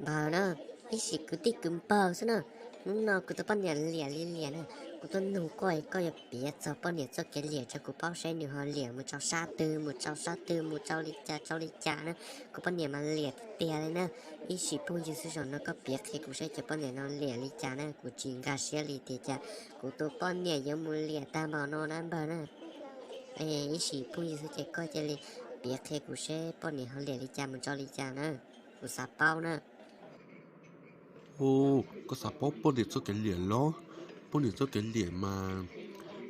Npawg na, ib sim kwv tij kwv npawg xwb na, hnub no kuv tus poj niam liam li liam na, kuv tuaj nug koj, koj yuav piav txog poj niam txoj kev liam rau kuv paub seb nws ho liam mus rau sab twg, mus rau sab twg, mus rau li cas rau li cas na, kuv poj niam mas liam tiag tiag li na. Ib sim phooj ywg xwb, zaum no koj piav qhia kuv seb cov poj niam no liam li cas na, kuv tsis nkag siab li tiag, cas kuv tus poj niam yuav mus liam tag npaum no na npawg na. Ib sim phooj ywg xwb ces koj cia li piav qhia kuv seb poj niam ho liam li cas mus rau li cas na, kuv xav paub na. Ub, koj xav paub poj niam txoj kev liam los? Poj niam txoj kev liam mas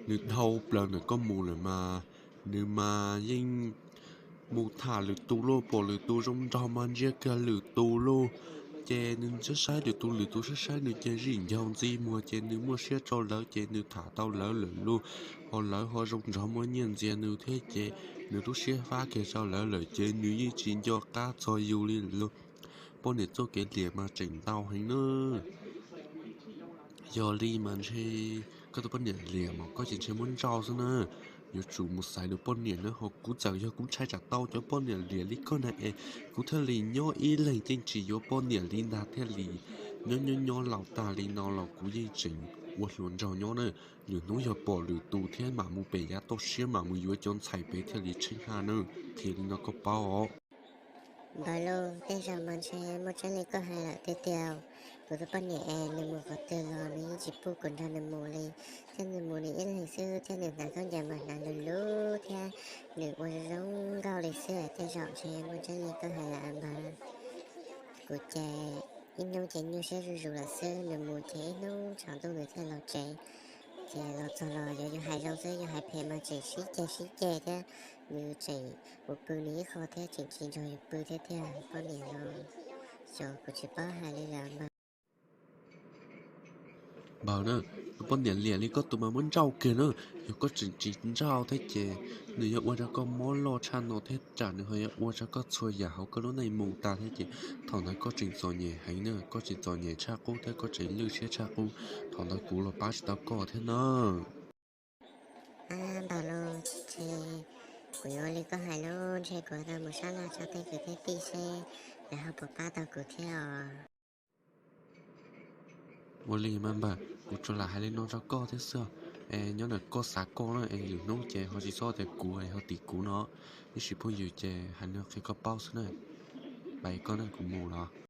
nws dhau plaws ntawm koj mus lawm mas, nws mas yeej mus tham lwm tus lauj, pom lwm tus zoo nraug mas ntsia kiag lwm tus lauj. Ces nws saib saib lwm tus, lwm tus saib saib nws ces zij ncaug ntxi muag, ces nws muaj siab rau lawv ces nws tham tau lawv lawm lauj, ho lawv ho zoo nraug muaj nyiaj ntxias nws thiab ces nws lub siab fab kiag rau lawv lawm ces nws yeej tsis nco qab txog yus li lawm lauj. Poj niam txoj kev liam mas tseem ntau heev na. Yog li mas ntshe koj tus poj niam liam mas koj ces ntshe muab nrauj xwb na. Yuav tsum mus xaiv lwm poj niam na, ho kuv txawm yog kuv ntshai tsam tau cov poj niam liam li koj na es kuv thiaj li nyob ib leeg, yeej tsis yuav poj niam li ntag thiaj li nyob nyob nyob laus tag li no los kuv yeej tseem ua hluas nraug nyob na. Lwm hnub yog pom lwm tus thiab mam mus pem yav toj siab mam mus yuav cov ntxhais pem thiaj li tsheej haj na. Qhia li no koj paub os. Npawg lauj, tej zaum mas ntshe muaj tseeb li koj hais lawm tiag tiag. Kuv tus poj niam es nws mus qhov twg los nws yeej tsis pub kuv nrog nws mus li, thiab nws mus nws ib leeg xwb thiab nws hnav khaub ncaws mas hnav lus lub thiab nws ua zoo nkauj li xwb. Tej zaum ntshe muaj tseeb li koj hais lawm npawg. Kuv ces ib hnub ces nyuaj siab zuj zus lawm xwb, nws mus ces ib hnub tsaus ntuj nws thiaj los tsev. Ces los txog los yuav yus hais zoo xwb, yus hais phem mas tseem sib ceg sib ceg thiab, nws tseem mus pw nws ib qho thiab tseem tsis nrog yus pw thiab tiag. Poj niam no, xyov kuv tsis paub hais li lawm npawg. Npawg na, tus poj niam liam li koj tus mas muab nrauj kiag na. Yog koj tseem tsis nrauj thiab ces nws yuav ua rau koj mob loj tshaj no thiab tsam nws ho yuav ua rau koj txhua yam hauv koj lub neej mus tas thiab ces thaum ntawd koj tseem txom nyem heev na, koj tseem txom nyem tshaj qub thiab koj tseem lwj siab tshaj qub. Thaum ntawd kuv los pab tsis tau koj thiab na. Ab, npawg lauj, ntshe kuv yuav ua li koj hais lauj, ntshe kuv tau mus sab laj tso tej kwv tej tij seb lawv ho puas pab tau kuv thiab os. Ua li mas npawg, kuv tsuas lam hais li no rau koj thiab xwb. Es nyob ntawm koj xav koj na, es lwm hnub ces ho tsis txhob tias kuv es ho tim kuv no. Ib sim phooj ywg ces hais li no qhia koj paub xwb na. Pais koj na, kuv mus los.